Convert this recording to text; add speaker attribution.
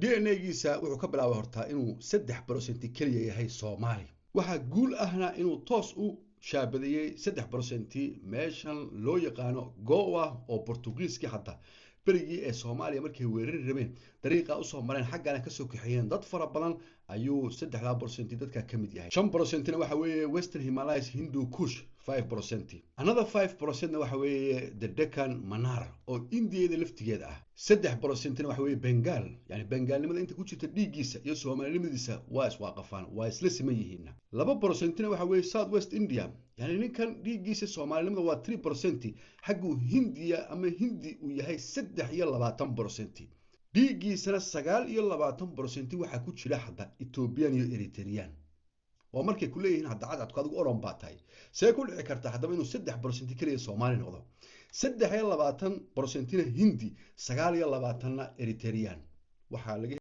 Speaker 1: DNA-giisa wuxuu ka bilaabay hortaa inuu 3% keliya yahay Soomaali. Waxaa guul ahna inuu toos u shaabadeeyey 3% meeshan loo yaqaano Goa, oo Bortugiiskii hadda berigii ee Soomaaliya markay weerari rabeen dariiqa usoo mareen, xaggana kasoo kaxeeyeen dad fara badan, ayuu 3-daa percent dadka ka mid yahay. 5%na waxa weeye Western Himalayas, Hindu Kush, 5%. Another 5%na waxa weeye the Deccan Manar oo Indiyada laftigeeda ah. 3%na waxa weeye Bengal. Yani Bengaalnimada inta ku jirta dhiiggiisa iyo Soomaalinimadiisa waa iswaaqafaan, waa isla siman yihiin. 2%na waxa weeye South West India. Yani ninkan dhiiggiisa Soomaalinimada waa 3%, xagguu Hindiya ama Hindi uu yahay 23%. Dhiiggiisana 29% waxaa ku jira hadda Ethiopian iyo Eritrean. Waa markay ku leeyihiin hadda cadcadku adigu Oron baa tahay. See ku dhici karta haddaba inuu 3% keliya Soomaali noqdo, 23%na Hindi, 29na Eritrean? Waxaa laga